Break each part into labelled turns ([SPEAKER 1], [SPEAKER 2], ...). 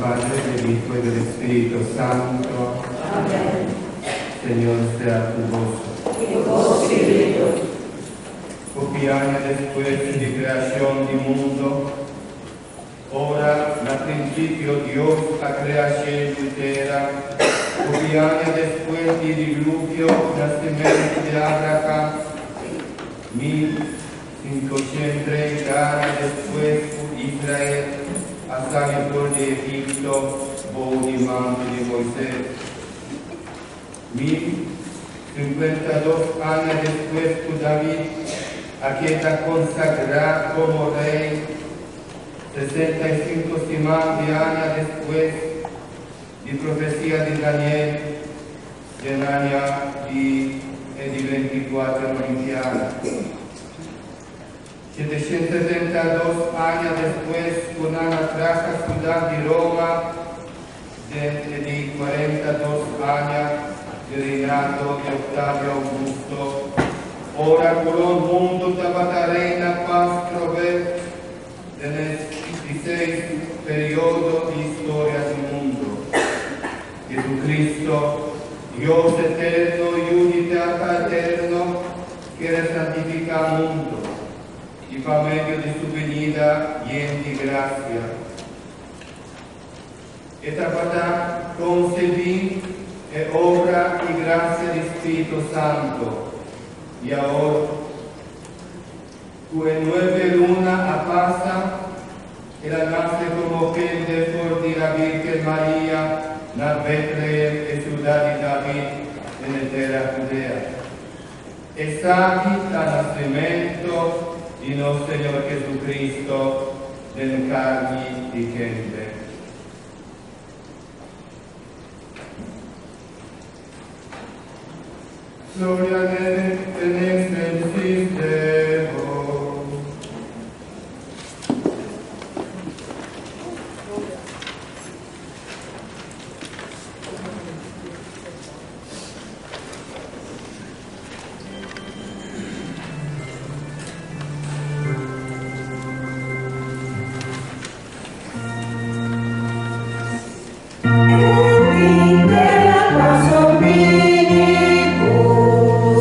[SPEAKER 1] Padre, del Hijo y del Espíritu Santo.
[SPEAKER 2] Amén.
[SPEAKER 1] Señor sea con vos.
[SPEAKER 2] I ku bo spiritu.
[SPEAKER 1] Hopi aña despues di kreashon di mundu, ora na prinsipio Dios a krea shelu i tera, hopi aña despues di diluvio, nasimentu di Abraham, 1530 aña despues ku Israel a sali for di Egipto bou di mando di Moisés, 1052 aña despues ku David a keda konsagrá komo rei, 65 siman di aña despues di profesia di Daniel den aña di e di 24 olimpiada. 772 aña despues ku nan a traha siudat di Roma den e di 42 aña di reinado di Octavio Augusto, ora ku rònt mundu tabata reina pas trobé den e 16 periodo di historia di mundu. Jesucristo, Dios eterno, Yu di Tata eterno, kier a santifiká mundu, i pa medio di su benida yen di grasia, E tabata konsebí e obra i grasia di Spiritu Santo, i awor ku e nuebe luna a pasa, El a nase komo hende for di la Birgen Maria na Betlehem, e siudat di David, den e tera Hudea. Esaki ta nasementu di nos Señor Jesucristo den karni di hende. Gloria in excelsis Deo.
[SPEAKER 2] Et in terra pax hominibus.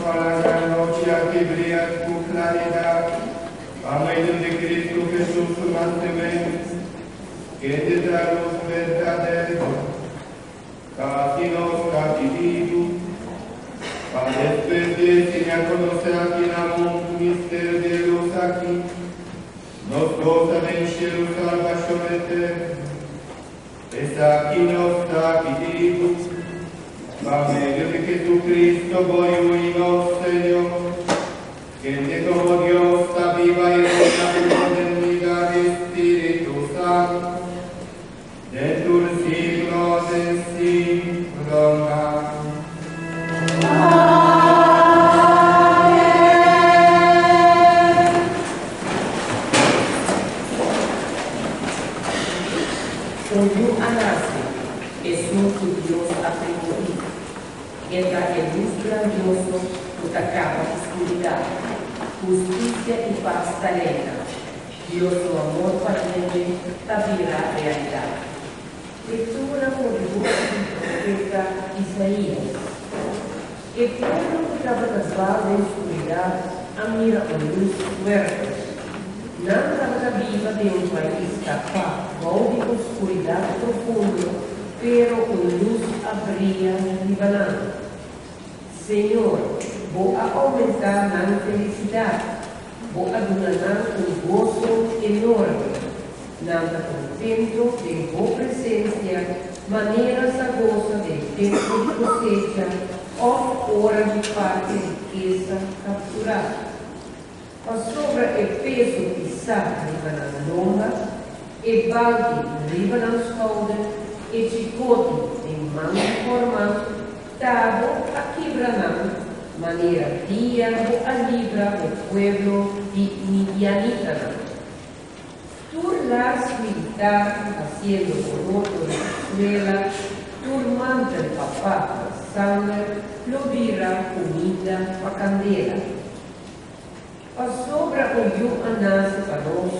[SPEAKER 1] Pa la gran nochi aki bria ku klaridat, pa medio di Kristu Hesus su nasementu, kende ta lus berdadero, ta hasi nos ta bibidu, pa despues di e siña konosé aki na mundu misterio di e lus aki, nos gosa den shelu salbashon eterno. Esaki nos ta pidi bo, pa medio di Jesucristo bo Yu i nos Señor, kende komo Dios ta biba i reina ku bo den unidat di Spiritu Santu, den tur siglo den siglonan.
[SPEAKER 3] Un yu a nase, esun ku Dios a primintí. E ta e lus grandioso ku ta kaba ku skuridat. Hustisia i pas ta reina. Dios su amor pa hende ta bira realidat. Lektura for di buki di profeta Isaías. E pueblo ku tabata dwal den skuridat a mira un lus fuerte. Nan tabata biba den un pais tapá bou di oskuridat profundo, pero un lus a bria riba nan. Señor, Bo a oumentá nan felisidat, Bo a duna nan un goso enorme. Nan ta contento den Bo presencia manera sa gosa den tempo di cosecha of ora di parti rikesa capturá. Pasobra e peso pisá riba nan lomba, e balki riba nan schouder, e chikoti den man di forman, ta Bo a kibra nan, manera dia Bo a libra Bo pueblo di midianitanan. Tur lars militar haciendo boroto riba suela, tur mantel papá pa sanger lo bira cuminda pa candela. Pasobra un yu a nace pa nos,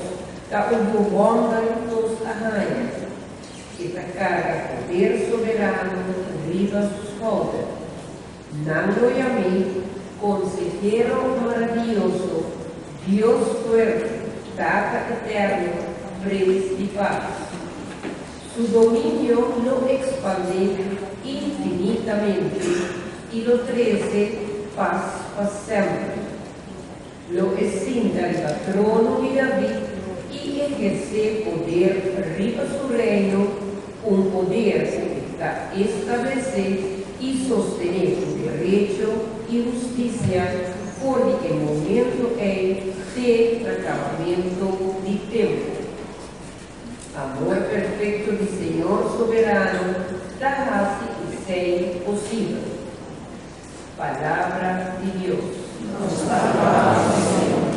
[SPEAKER 3] ta un yu homber nos a haña. E ta carga poder soberano riba su schouder. Nan lo yam'é Konsehero Maravioso, Dios Fuerte, Tata Eterno, Prins di Pas. Su dominio lo ekspandé infinitamente i lo trese pas pa semper. Lo e sinta riba trono di David i ehersé poder riba su reino, un poder ku e ta establesé i sostené ku derecho i hustisia for di e momento ei te na kabamentu di tempu. Amor perfekto di Señor Soberano ta hasi esei posibel. Palabra di Dios.
[SPEAKER 2] Nos ta alabá bo, Señor.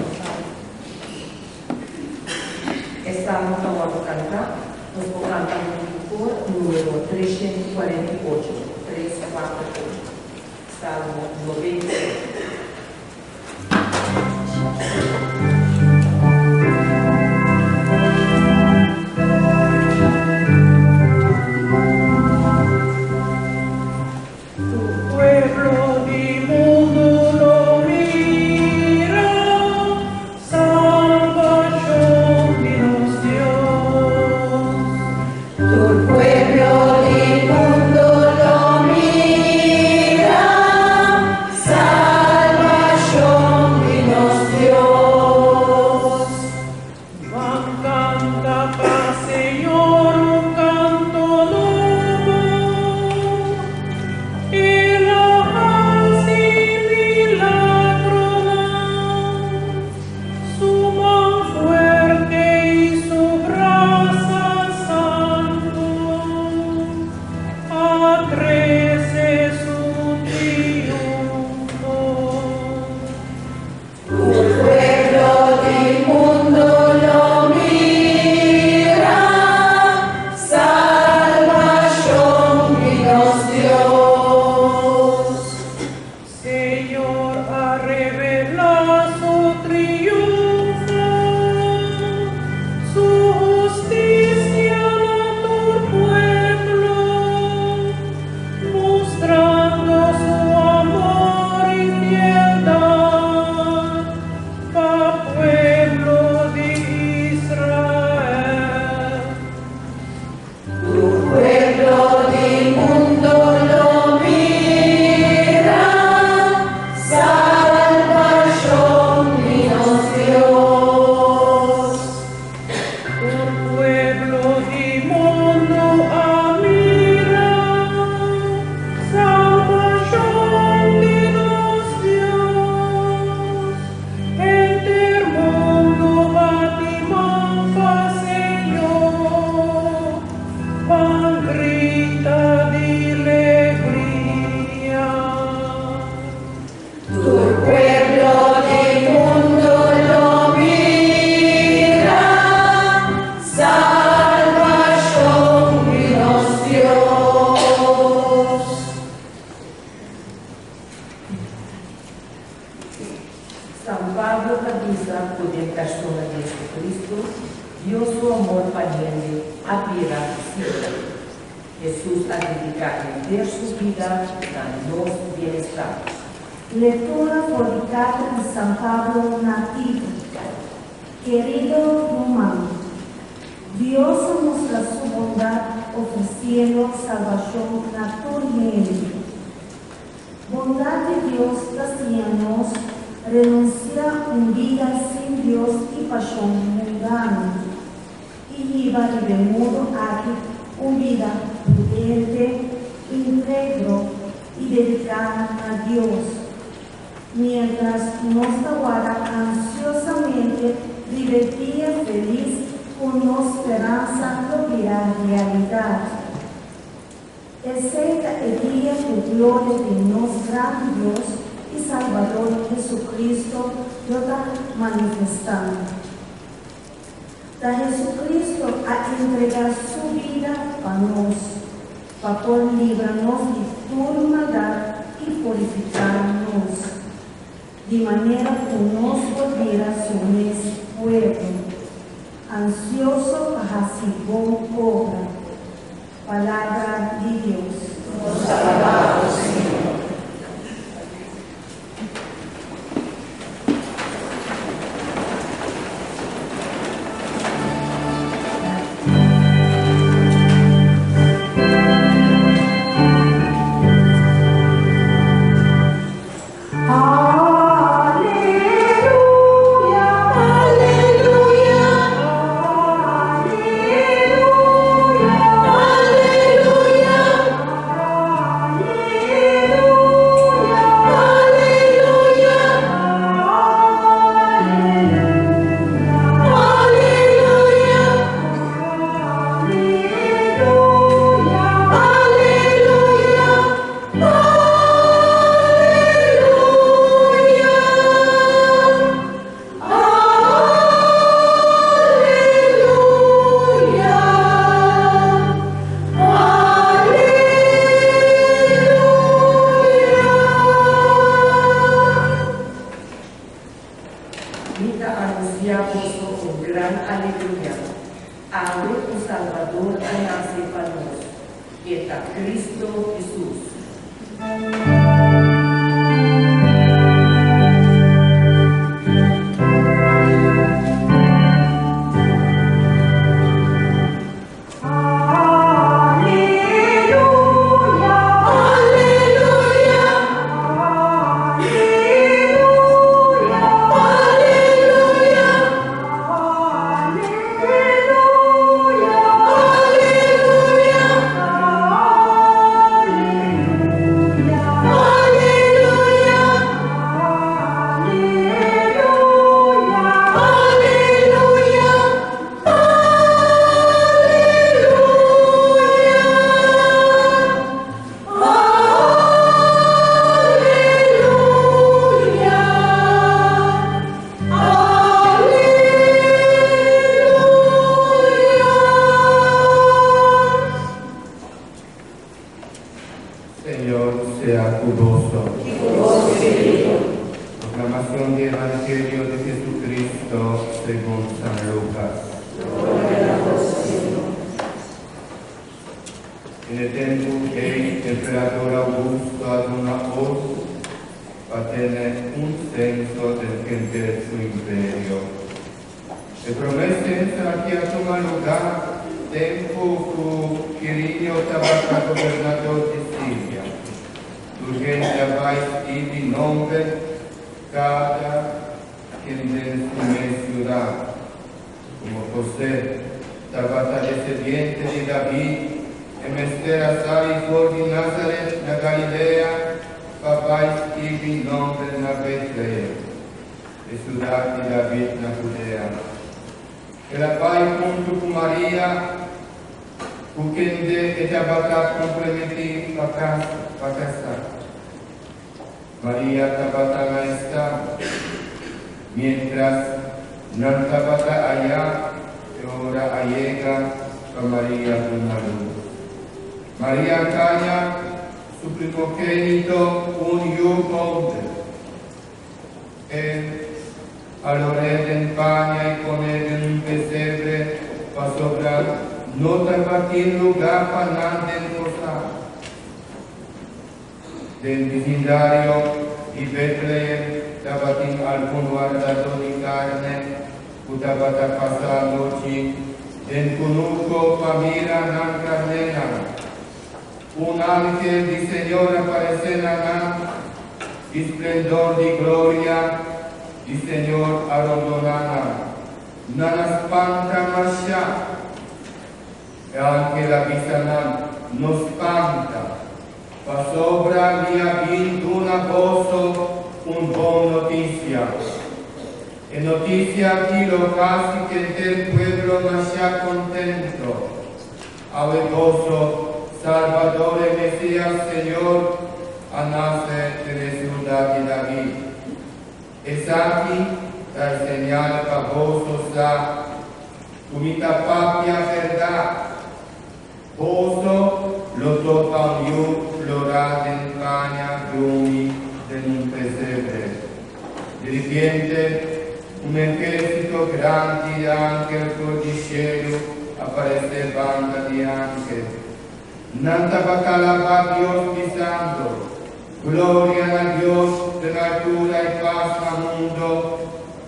[SPEAKER 4] E salmo ta wòrdu kantá. Nos por kanta huntu ku kor número 348, 348. Salmo 98.
[SPEAKER 5] Tur pueblo di mundu lo mira salbashon di nos Dios.
[SPEAKER 2] Tur pueblo di mundu lo mira salbashon.
[SPEAKER 3] San Pablo ta bisa ku den persona di Hesukristu, Dios su amor pa hende a bira visibel. Hesus a dediká henter su bida na nos bienestar.
[SPEAKER 6] Lectura for di carta di San Pablo na Tito. Querido ruman, Dios a mustra su bondad ofreciendo salbacion na tur hende. Bondad di Dios ta siña nos renuncia un bida sin Dios y pasion mundano, y hiba riba e mundo aki un bida prudente, integro y dedicá na Dios, mientras nos ta warda ansiosamente riba e dia feliz cu nos speransa lo bira realidad. Esey ta e dia cu gloria di nos gran Dios y Salbador Jesucristo lo ta manifestá. Ta Jesucristo a entregá su bida pa nos, pa por libra nos di tur maldad y purificá nos, di manera cu nos por bira su mes pueblo, ansioso pa haci bon obra. Palabra di Dios.
[SPEAKER 2] Nos ta alabá bo, Señor.
[SPEAKER 3] Mi ta anunsiá boso un gran alegria, Awe un Salbador a nase pa nos, e ta Cristo Hesus.
[SPEAKER 1] Señor sea cu boso.
[SPEAKER 2] Y cu bo spiritu.
[SPEAKER 1] Proclamación di Evangelio di Jesucristo segun San Lucas.
[SPEAKER 2] Gloria na bo, Señor.
[SPEAKER 1] Den e tempu ei emperador Augusto a duna ordu pa tene un censo den henter su imperio. E promé censo aki a tuma lugá tempu ku Quirinio tabata gobernador di Siria. Tur hende a bai skibi nomber kada ken den su mes siudat. Komo José tabata desediente di David, e mester a sali for di Nazaret na Galilea pa bai skibi nomber na Betlehem, e siudat di David na Judea. El a bai huntu ku Maria, ku kende e tabata komprometí pa kasá. Maria tabata na estado. Miéntras nan tabata ayá, e ora a yega pa Maria duna lus. Maria a kaña su primogénito, un yu homber. E. A lor'é den paña i pon'é den un pesebre, pasobra no tabatin lugá pa nan den posá. Den bisindario di Betlehem tabatin algun wardadó di karne ku tabata pasa anochi den kunuko pa mira nan karnénan. Un ángel di Señor aparesé na nan, i splendor di gloria di Señor a rondoná nan. Nan a spanta mashá. E ángel a bisa nan, No spanta, pasobra mi a bin duna boso un bon notisia. E notisia akí lo hasi kenter pueblo mashá kontento. Awe boso Salvador e Mesías Señor a nase den e siudat di David. Esaki ta e señal pa boso sa ku mi ta papia bèrdat, Boso lo topa un yu florá den paña drumi den un pesebre. Diripiente, un ejército grandi di angel for di shelu a parecé banda di angel. Nan tabata alabá Dios bisando, Gloria na Dios den altura i pas na mundo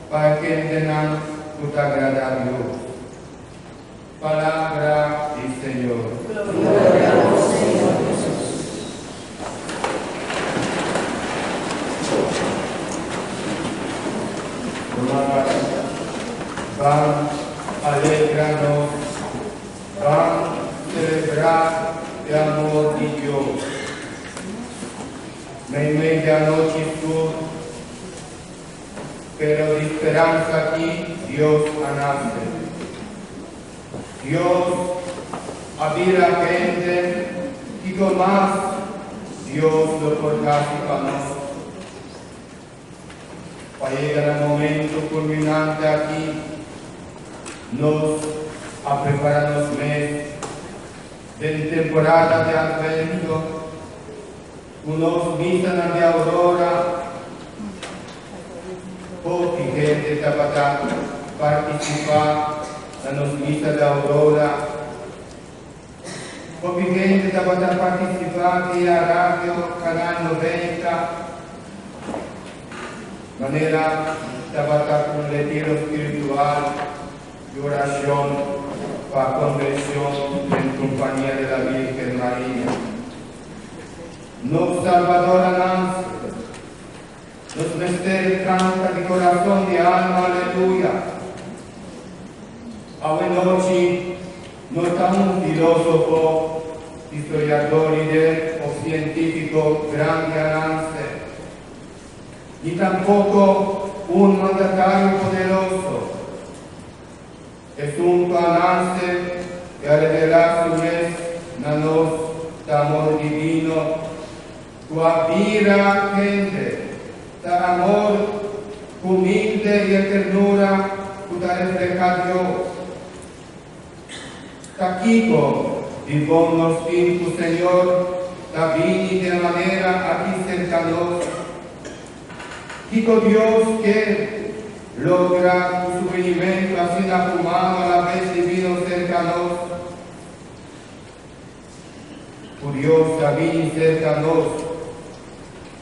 [SPEAKER 1] pa e kendenan ku ta agradá Dios. Palabra di Señor.
[SPEAKER 2] Gloria a bo, Señor Jesus.
[SPEAKER 1] Rumannan, ban alegra nos, ban selebrá e amor di Dios. Meimei di anochi skur, Pero di speransa aki Dios a nase. Dios a bira hende, kiko mas Dios lo por hasi pa nos? Pa yega na momento kulminante aki, nos a prepara nos mes den temporada di Advento Ku nos misanan di aurora, hopi hende tabata partisipá na nos misa di aurora. Hopi hende tabata partisipá via radio Canal 90, manera tabata un retiro spiritual i orashon pa konversión den kompania di la Virgen Maria. Nos Salbador a nanse. Nos mester kanta di korason di alma aleluya. Awe nochi no ta un filosofo, historiador, lider of sientifiko grandi a nanse, ni tampoko un mandatario poderoso. Esun ku a nase i a revelá su mes na nos ta amor divino ku a bira hende, ta amor humilde i e ternura ku ta reflehá Dios. Ta kiko di bon nos tin ku Señor ta bini di e manera aki serka nos? Kiko Dios ke logra ku su binimentu asina humano a la bes divino serka nos? Ku Dios ta bini serka nos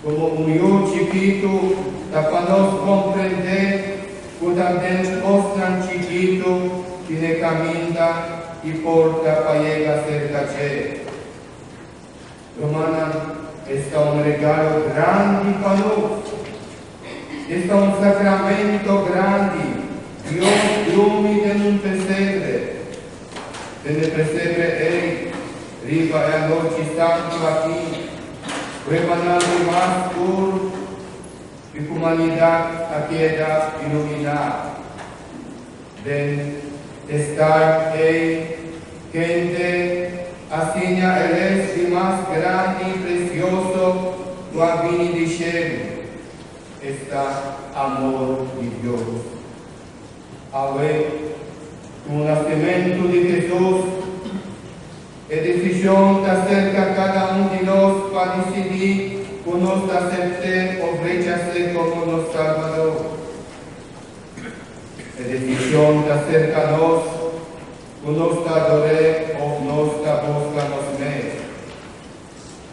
[SPEAKER 1] komo un yu chikitu ta pa nos komprendé ku ta den kosnan chikitu tin e kaminda i porta pa yega serka dje. Rumannan, es ta un regalo grandi pa nos. Es ta un sacramento grandi. Dios drumi den un pesebre. Den e pesebre ei, riba e anochi santu aki, pruebanan di mas tur di humanidad a keda iluminá. Den e stad ei, kende a siña e les di mas grandi i presioso ku a bini di shelu, esta amor di Dios. Awe, ku nasementu di Hesus, e desishon ta serka kada un di nos pa disidí ku nos ta asept'é òf rechas'é komo nos Salbador. bendición ta cerca nos, cu nos ta ador'e of nos ta busca nos mes.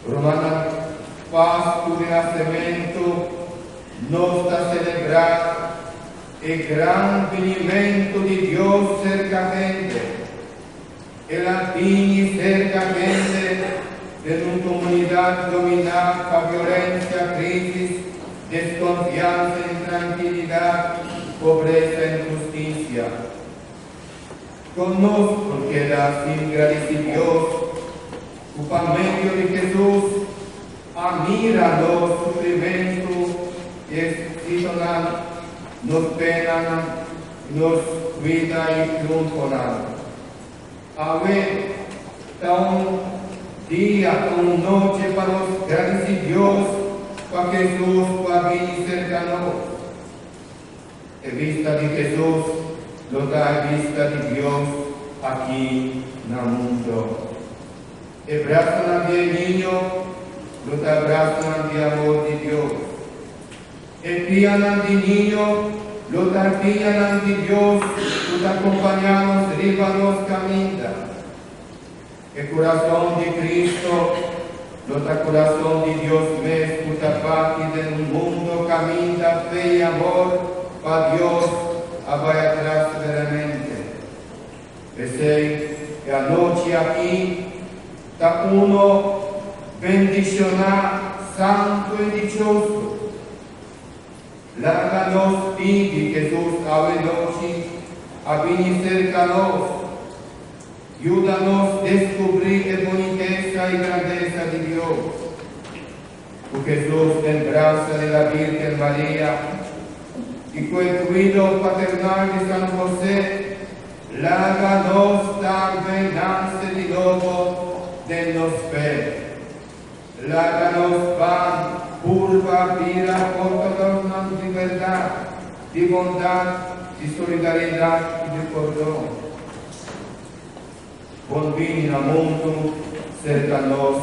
[SPEAKER 1] Rumannan, Pascu di Nacemento nos ta celebra e gran binimento di Dios cerca hende. El a bini cerca hende den un comunidad domina pa violencia, crisis, desconfianza, intranquilidad, pobreza, inhusticia. Con nos por keda sin gradici Dios, cu pa medio di Jesus a mira nos sufrimento y exitonan, nos penanan, nos vida y triunfonan. Awe ta un dia, ta un nochi pa nos gradici Dios pa Jesus cu a bini cerca nos. E bista di Jesus lo ta e bista di Dios aki na mundo. E brasanan di e niño lo ta brasanan di amor di Dios. E pianan di niño lo ta pianan di Dios cu ta compaña nos riba nos caminda. E curason di Cristo lo ta curason di Dios mes cu ta bati den un mundo caminda fe y amor pa Dios a bay atras severamente. P'esey e anochi aki ta uno bendiciona, santo y dichoso. Laga nos pidi Jesus awe nochi a bini cerca nos. Yuda nos descubri e bunitesa y grandesa di Dios. Cu Jesus den brasa di la Virgen Maria y cu e cuido paternal di San José, laga nos tambe nace di nobo den nos fe. Laga nos ban purba bira portadornan di berdad, di bondad, di solidaridad y di pordon. Bon bini na mundo cerca nos,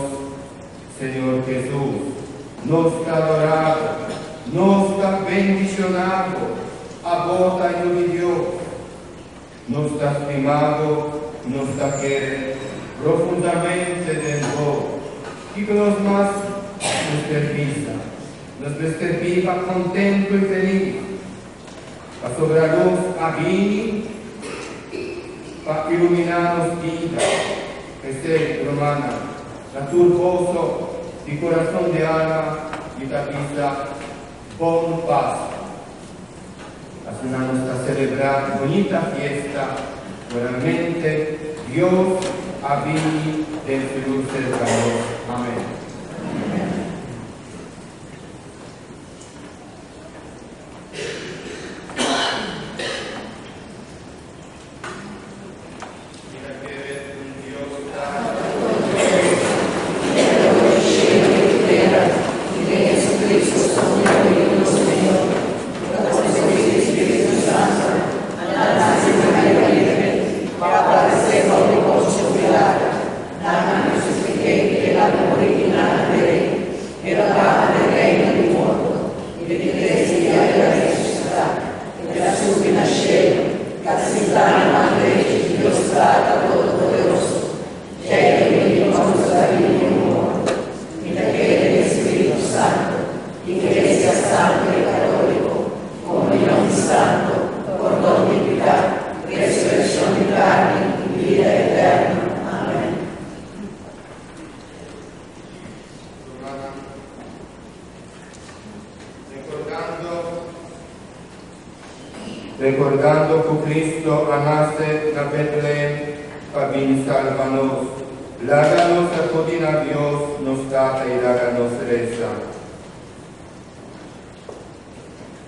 [SPEAKER 1] Señor Jesus. Nos ta adora Bo, nos ta bendiciona Bo, Abo ta Yiu di Dios. Nos ta stima Bo, nos ta kere profundamente den Bo. Kico nos mas mester bisa? Nos mester biba contento y feliz, pasobra luz a bini pa ilumina nos bida. P'esey, rumannan, na tur boso, di corazon di alma, mi ta bisa, Bon Pascu! Asina nos ta celebra e bunita fiesta cu realmente Dios a bini den su luz cerca nos. Amen. Mi ta kere un Dios Tata. Rumannan, recordando recordando cu Cristo a nace na Bethlehem pa bin salba nos, laga nos acudi na Dios nos Tata y laga nos reza.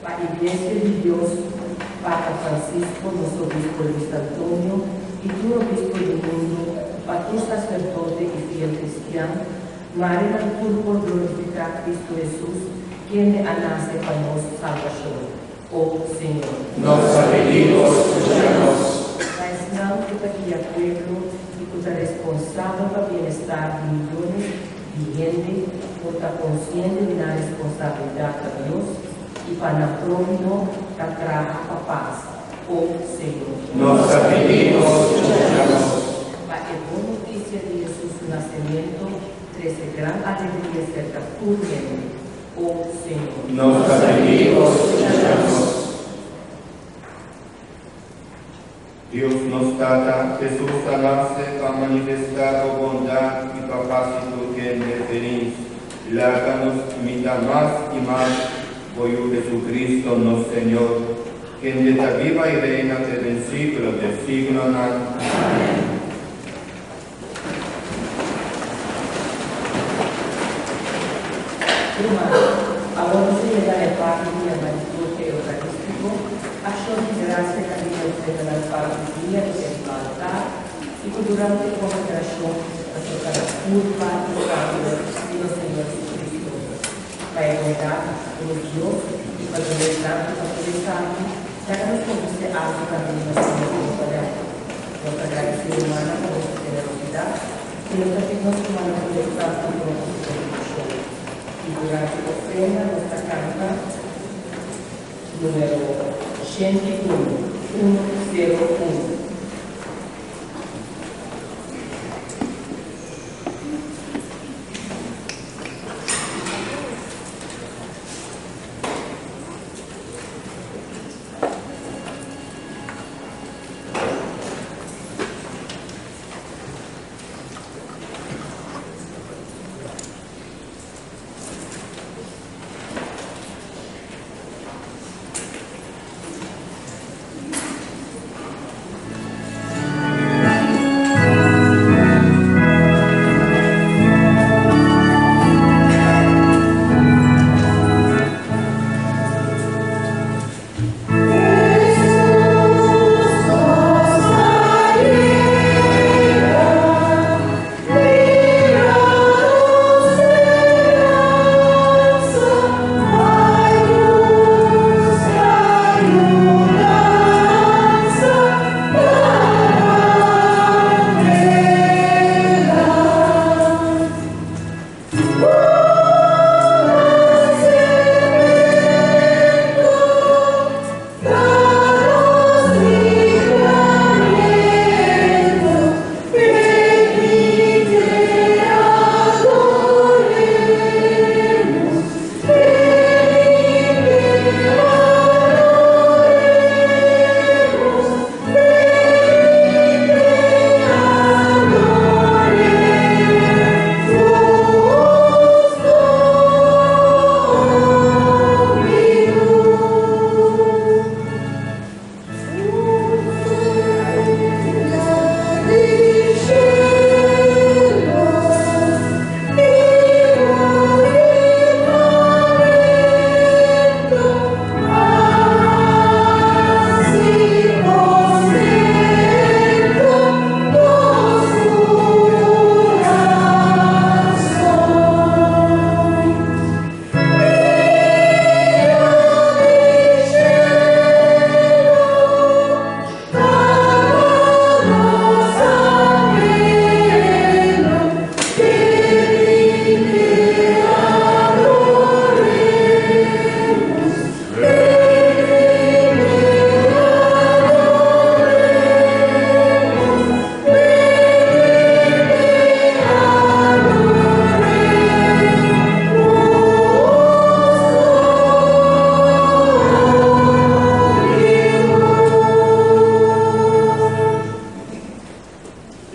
[SPEAKER 4] Pa Iglesia di Dios, Papa Francisco, nos Obispo Luis Antonio y tur Obispo di mundo, pa tur sacerdote y fiel cristian, mare nan tur por glorifica Cristo Jesus, kende a nace pa nos salbacion. O Señor.
[SPEAKER 7] Nos ta pidi Bo, scucha nos.
[SPEAKER 4] Pa esnan cu ta guia pueblo y cu ta responsabel pa bienestar di millones di hende por ta consciente di nan responsabilidad pa Dios y pa nan próhimo ta traha pa paz.
[SPEAKER 3] oh Señor.
[SPEAKER 1] Nos ta pidi Bo, scucha nos.
[SPEAKER 3] Pa e bon noticia di Hesus su nacemento trece gran alegria cerca tur hende, oh Señor.
[SPEAKER 1] Nos ta pidi Bo, scucha nos. Dios nos Tata, Hesus a nace pa manifesta Bo bondad y pa haci tur hende feliz. Laga nos imita mas y mas Bo Yu Jesucristo nos Señor, kende ta biba y reina te den siglo de siglonan. Amen.
[SPEAKER 3] Ruman, awor nos a yega na e parti di yama Liturgia Eucarístico, Accion di Gracia kaminda ofrendanan para un dia i e riba altar, i ku durante e konsagrashon ta toka na kurpa i sangre di nos Señor Jesucristo. Pa e bondat di nos Dios i pa dun'é danki pa tur esaki, laga nos ofresé algu tambe di nos Señor Jerusalèm. Nos ta gradisí rumannan pa boso generosidat i nos ta pidi nos rumannan kolektá ku nos kontribushon. I durante ofrenda nos ta kanta número 101, 101.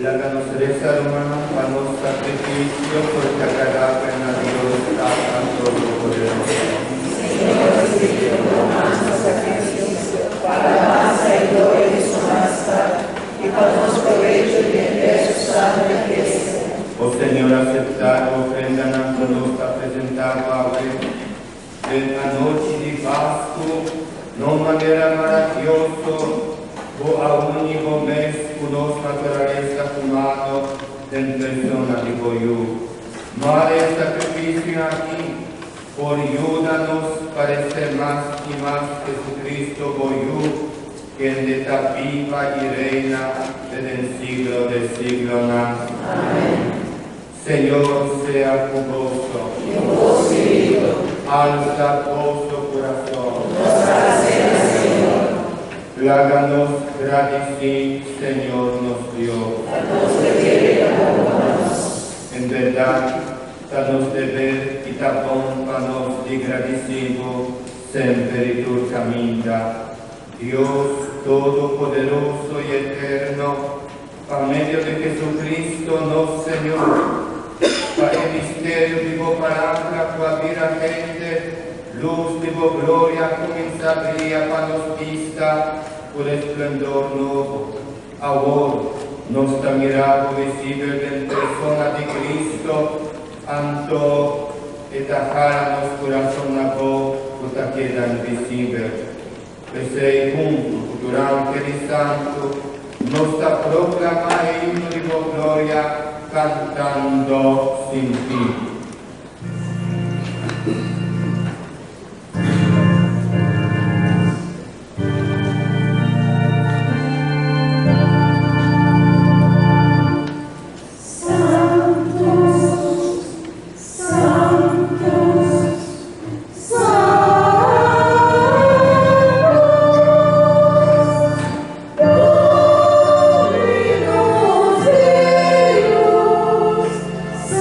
[SPEAKER 1] Laga nos resa, rumannan, pa nos sakrifisio por ta agradabel na Dios Tata Todopoderoso.
[SPEAKER 2] Señor, risibí bo mannan sakrifisio pa alabansa i gloria di su majestad i pa nos probecho di henter su santa Iglesia.
[SPEAKER 1] O Señor, aseptá e ofrendanan ku nos ta presentá bo awe den anochi di Pasku, na un manera maravioso bo a uni bo mes ku nos naturalesa humano den persona di bo Yu. Mare e sakrifisio aki por yuda nos paresé mas i mas Jesucristo bo Yu, kende ta biba i reina te den siglo de siglonan.
[SPEAKER 2] Amèn.
[SPEAKER 1] Señor sea ku boso.
[SPEAKER 2] I ku bo spiritu.
[SPEAKER 1] Alsa boso kurason.
[SPEAKER 2] Nos ta hasié na Señor.
[SPEAKER 1] Láganos gradici, Señor nos Dios. En verdad, danos deber y tapón pa nos di gradicibo, semper y tur caminda. Dios Todopoderoso y Eterno, pa medio de Jesucristo nos Señor, pa el misterio de vo palabra cua bira hende, luz di bo gloria cuminsa bria pa nos bista cu resplendor nobo. Awor nos ta mira bo visibel den persona di Cristo, anto E ta hala nos curason na bo cu ta keda invisibel. P'esei huntu cu tur angel i santu nos ta proclama e himno di bo gloria cantando sin fin.
[SPEAKER 5] Sanctus, Sanctus, Sanctus, Dominus Deus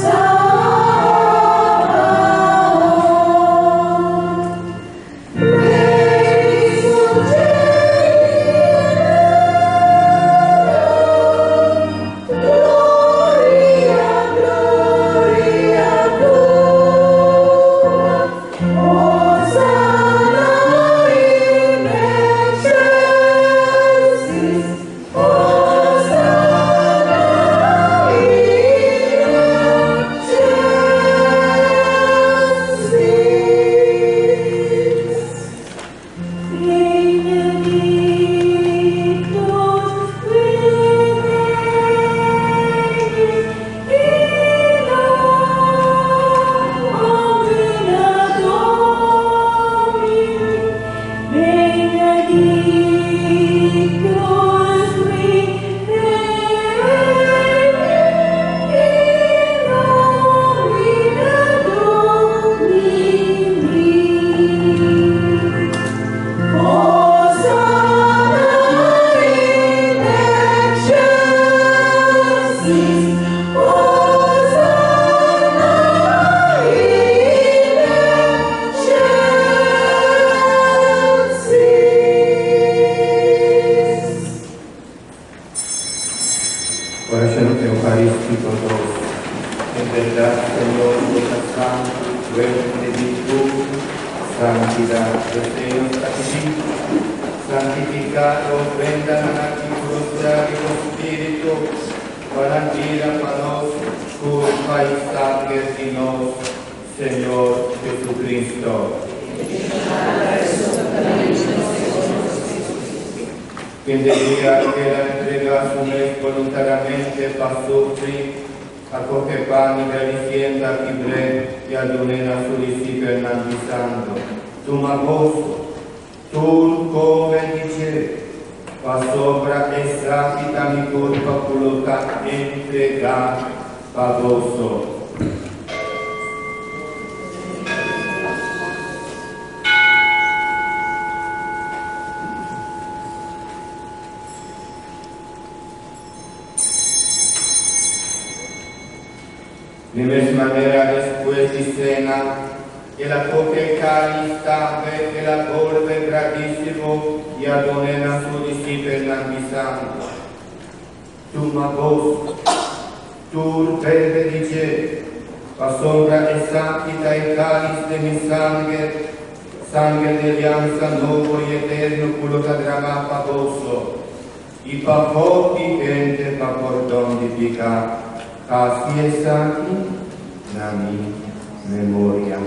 [SPEAKER 5] Sabaoth. Benedictus Gloria, gloria, gloria, Hosanna in excelsis, Hosanna in excelsis. Benedictus qui venit in nomine Domini, benedictus qui venit in nomine Domini. Hosanna in excelsis, Hosanna in excelsis.
[SPEAKER 1] Oración Eucarístico 2. En verdad, Señor, vuestra santo, fuente de virtud, santidad, deseos sacrificio, santificado, ofrenda a ti, crucial y espíritu, para vida para nos, culpa y sangre de nos, Señor Jesucristo. Quien debía que la entrega a su mes voluntariamente para sufrir, acoge pan y bendiciendo a Quibré y a a su discípulo hernandizando. Tuma gozo, turco bendice, pa sopra esa quita mi culpa culota entrega pa gozo. De mesma manera, después de cena, el acoge el cáliz, tambe, el acorbe grandísimo y adonena a su discípulo hernandizando. Tuma gozo, tur bebe dice, pa sombra e santità il cáliz de mi sangue, sangue de alianza nuovo y eterno, culo drama pa gozo, y pa pochi gente pa cordón di pica, casi e santi, na mi memoria.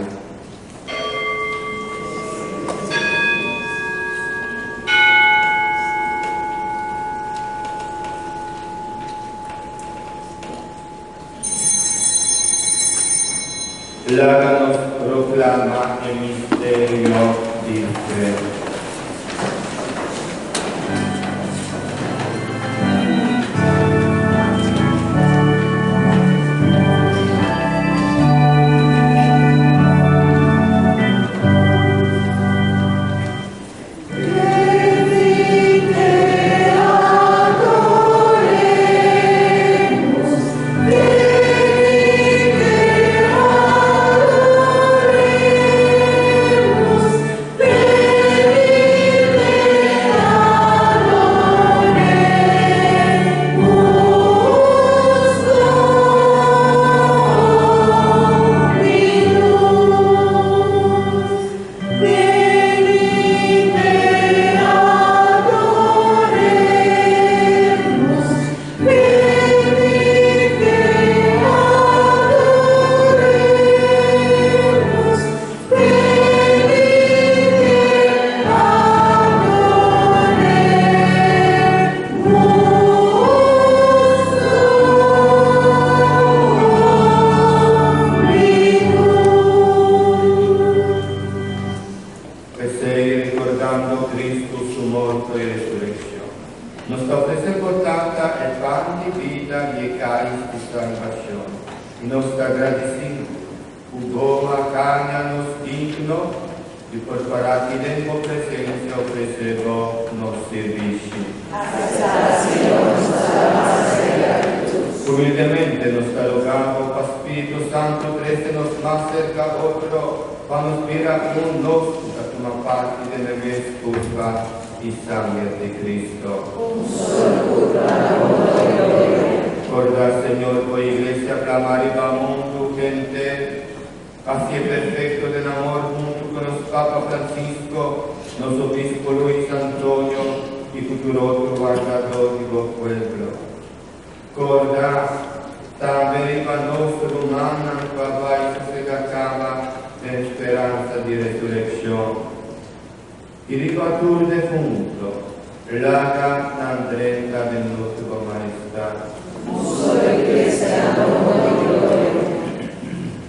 [SPEAKER 1] Láganos proclama el misterio di fe.
[SPEAKER 5] Benedictus.
[SPEAKER 1] Pesei, recordando Cristo su morto y resurrección, nos ofrece por tanta el pan de vida y el cáliz de salvación, y nos agradecido, Ugo caña nos digno, y por para ti den presencia ofrecebo nos servicio. Humildemente nos rogamos, pa Spirito Santo, nos más cerca otro, pa nos mira un nos a toma parte de la mes culpa y sangre de Cristo. Corda, Señor, por iglesia, clamar y va mundo, gente, así perfecto del amor, junto con los Papa Francisco, nuestro obispo Luis Antonio y futuro otro guardador de pueblo. Corda, también va nostro humana, papá y sosega cama, de esperanza de resurrección. Y riva tu defunto, laga tandrenta del nostro majestad.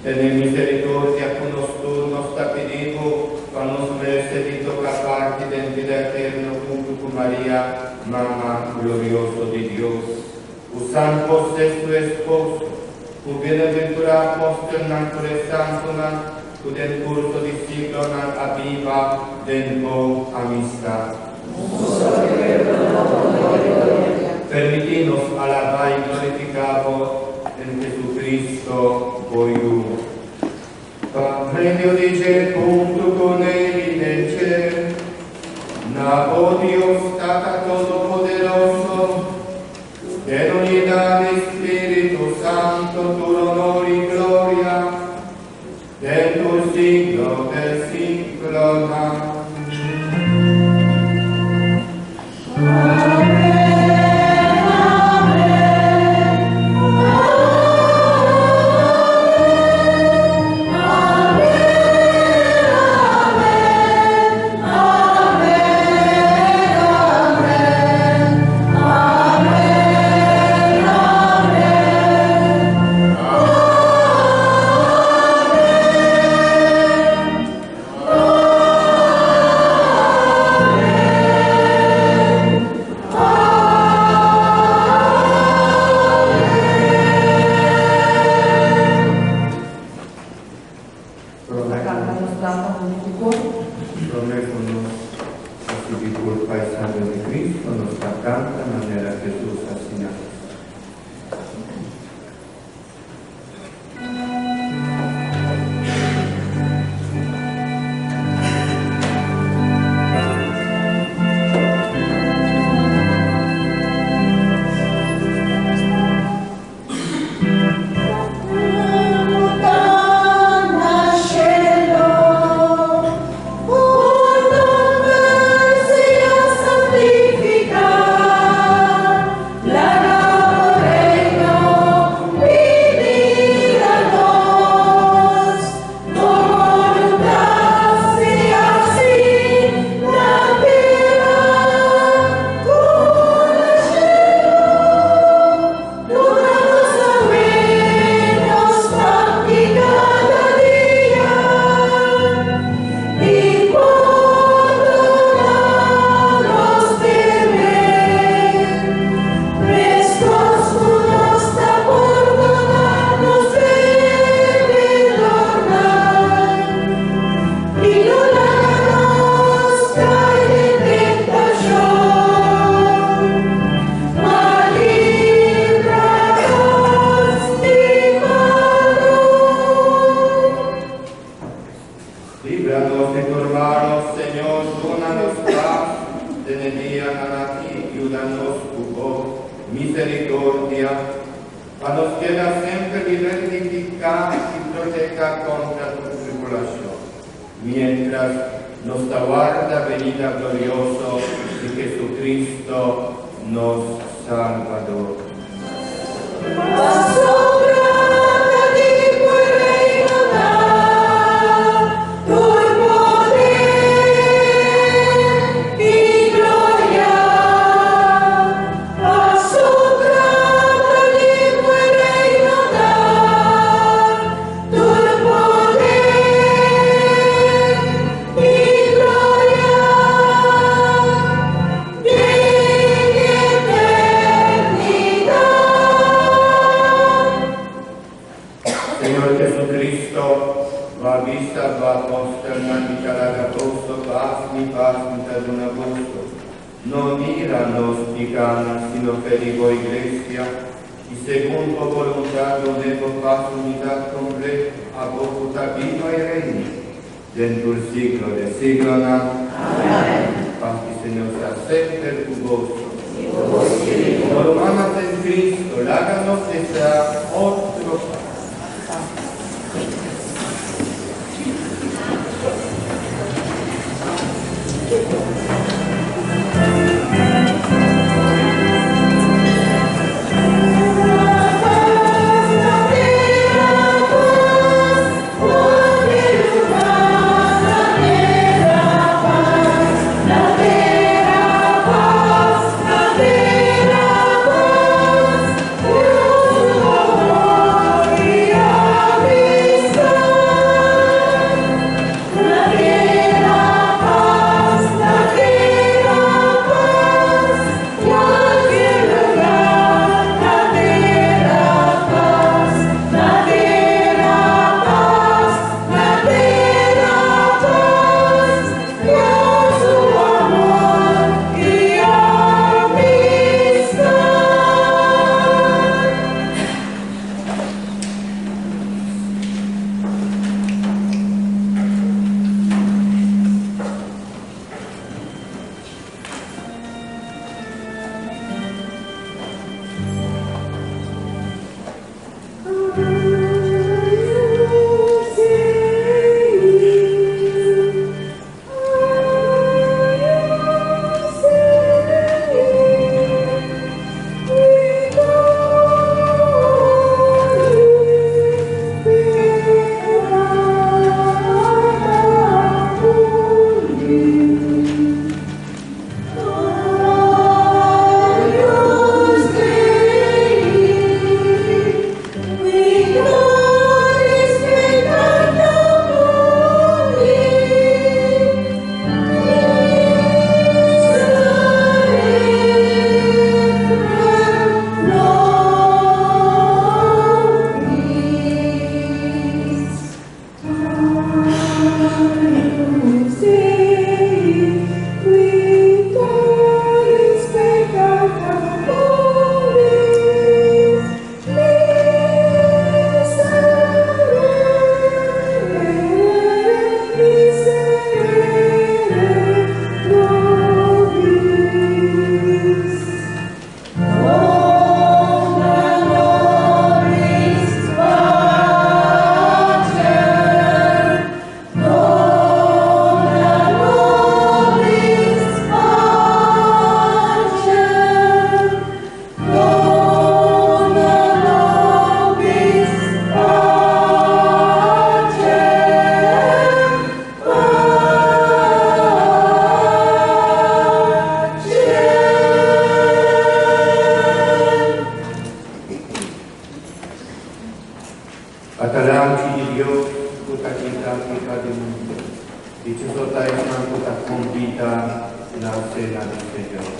[SPEAKER 1] Ten misericordia con nos nos pedimos, pa nos merece di tocar parte del vida eterno junto con María, Mamá glorioso de Dios. O San José su esposo, o bienaventurado apóstol nan santo nan, cu del curso di siglo nan aviva del bo amistad. Permitinos alabar y glorificar en Jesucristo, voi. Pa medio dice junto con él en el cielo, na oh Dios Tata Todopoderoso, en unidad de Espíritu Santo, tu honor y gloria, de tu siglo del siglo.
[SPEAKER 5] Amén.
[SPEAKER 1] paz mi ta duna boso. No mira nos pikánan, sino fe di bo Iglesia, i segun bo boluntat dun'é bo pas i unidat kompleto, abo ku ta biba i reina den tur siglo de siglonan.
[SPEAKER 2] Amèn.
[SPEAKER 1] Pas di Señor sea semper ku boso.
[SPEAKER 2] I ku bo spiritu.
[SPEAKER 1] Komo rumannan den Cristo, laga nos deseá otro pas. Ata Lamchi di Dios ku ta kita pika di mundu. Dichoso ta esnan ku ta kombitá na sena di Señor.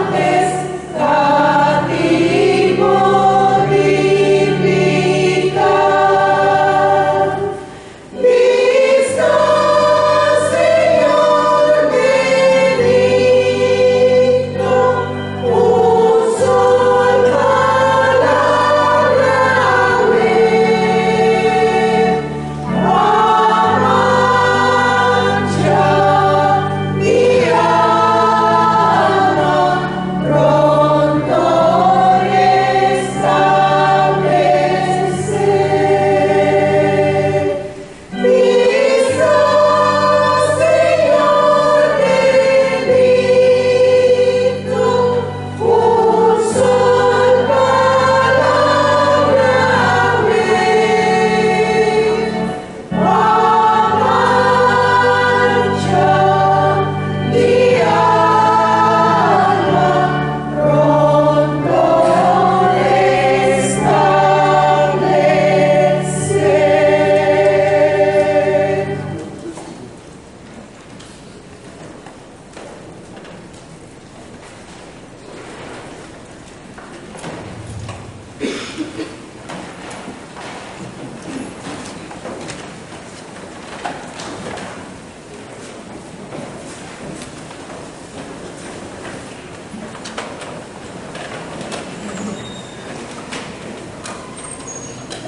[SPEAKER 5] Antes,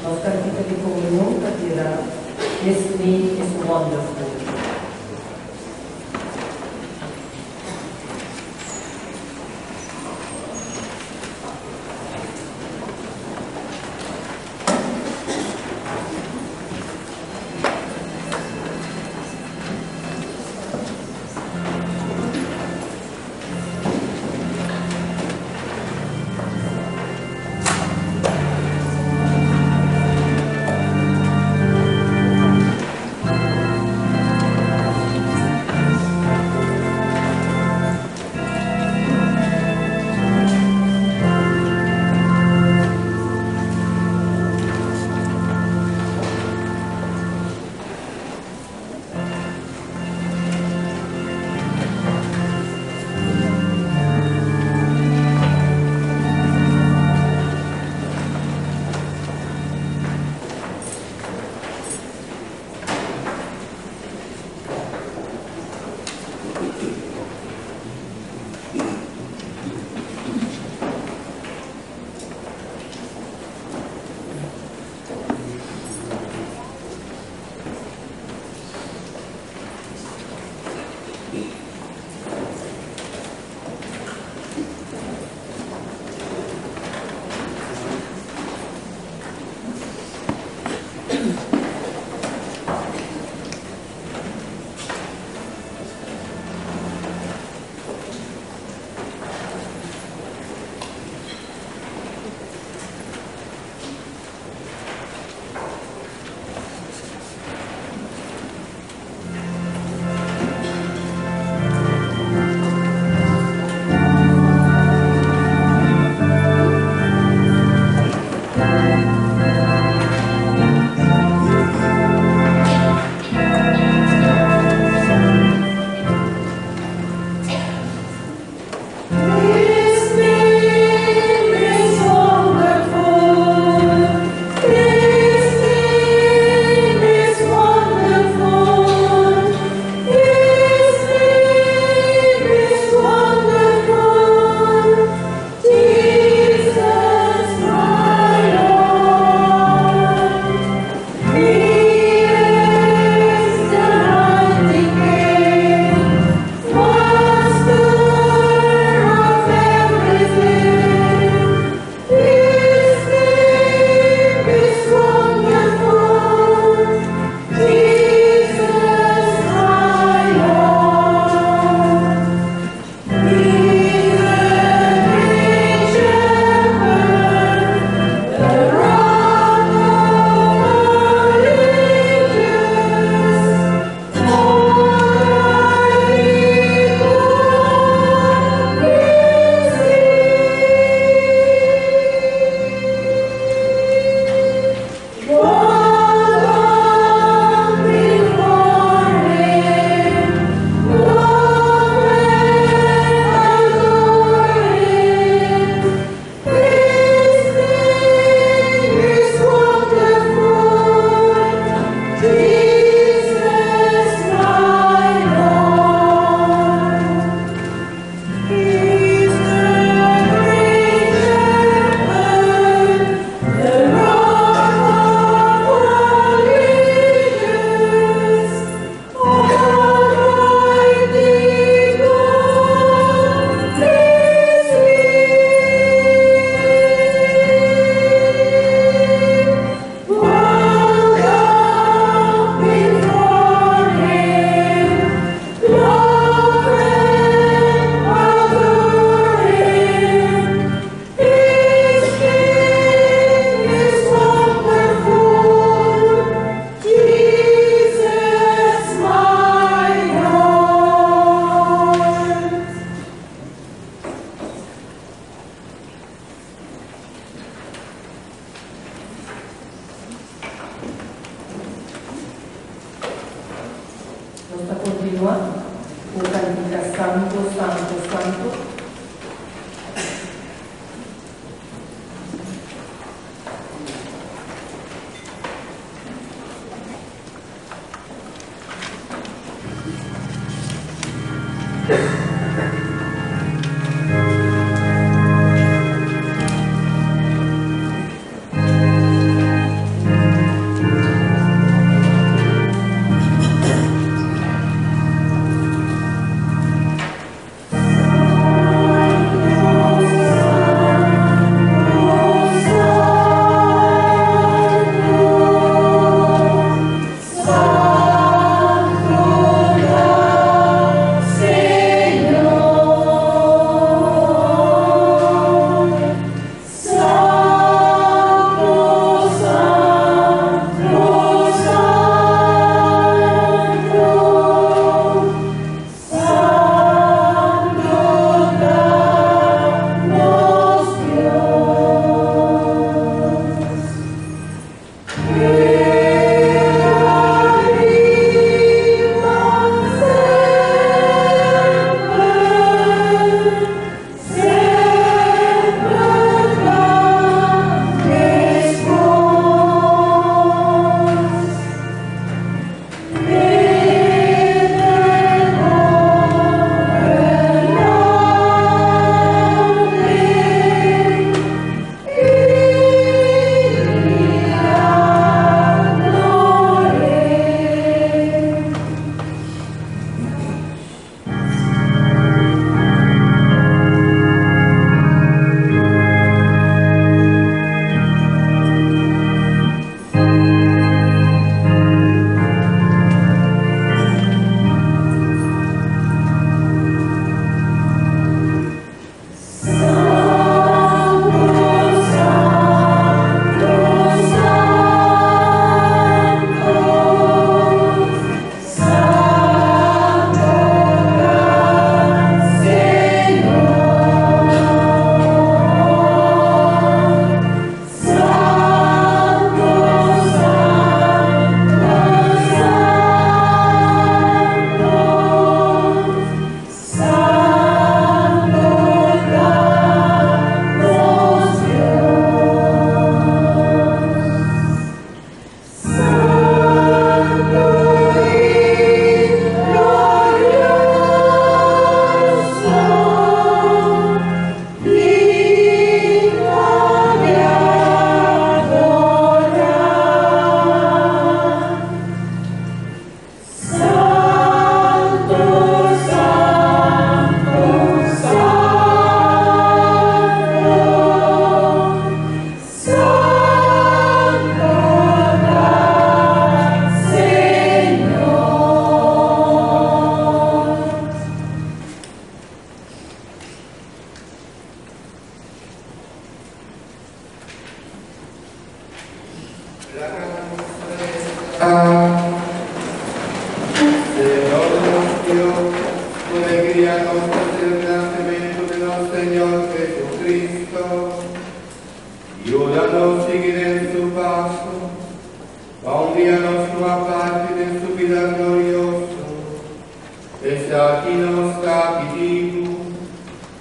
[SPEAKER 4] Nos kantika di komunion ta bira His Name is Wonderful. Nos ta continua cu cantica Santo, Santo, Santo.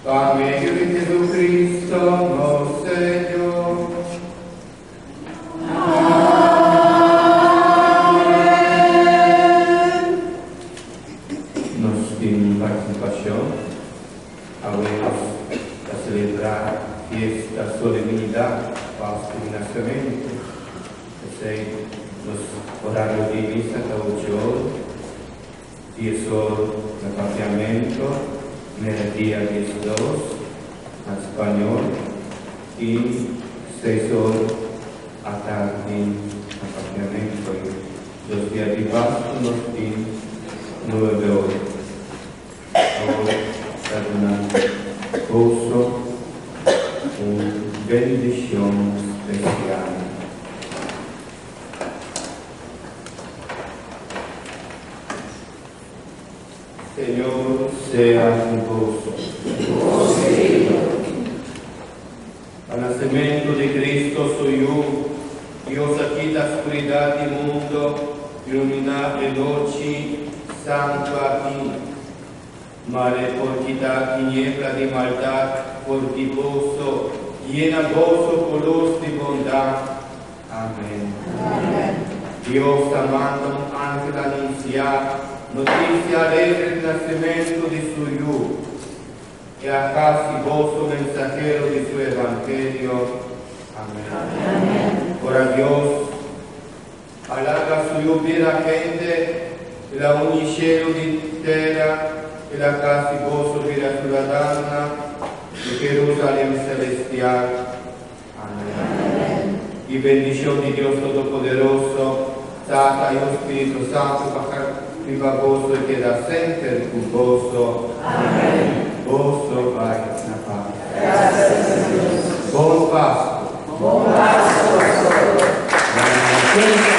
[SPEAKER 1] Pa medio di Jesucristo, nos Señor. Nos tin participacion awe nos ta celebra fiesta solemnidad Pascu di Nacemento. P'esey nos horario di misa ta ocho or, dies or na Papiamento, merdia 12 na Spañol y seis or atardi na Papiamento. Y dos dia di Pascu nos tin 9 or. Awor ta duna boso un bendicion special. Señor sea cu boso. Pa nacemento di Cristo su Yu, Dios a kita scuridad di mundo, ilumina e nochi santo aki. Mare por kita tiniebla di maldad for di boso, yena boso cu luz di bondad. Amen. Dios a manda un angel anuncia noticia alegre di nacemento di su Yu, y a haci boso mensahero di su evangelio. Amen. Ora Dios a laga su Yu bira hende, el a uni cielo di tera, el a haci boso bira ciudadana di Jerusalem celestial. Amen. Y bendicion di Dios Todopoderoso, Tata y Spirito Santo, baha riba boso y keda semper cu boso.
[SPEAKER 2] Amen.
[SPEAKER 1] Boso bay na paz.
[SPEAKER 2] Gracias a Dios.
[SPEAKER 1] Bon Pasco.
[SPEAKER 2] Bon Pasco.
[SPEAKER 1] Amen.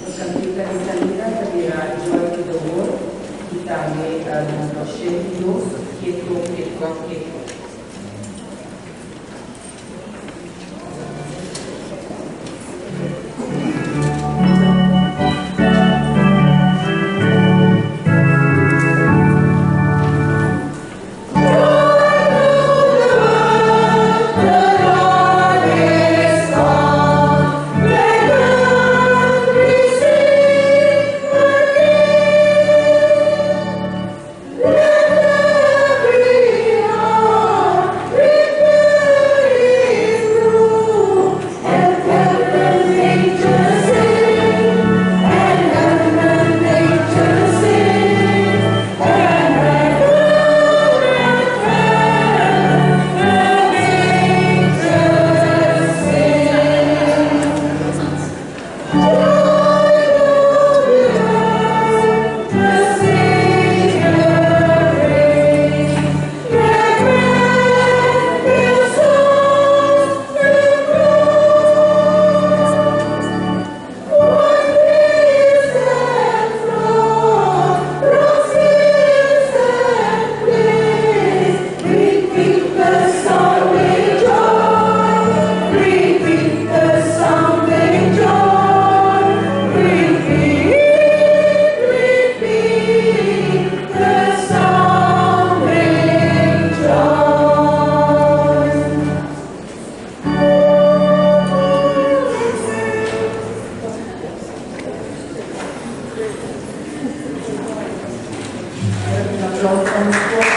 [SPEAKER 4] Nos cantica di salida ta bira Joy to the World y tambe number 102, Keto, Keto, Keto. Un aplauso pa nos.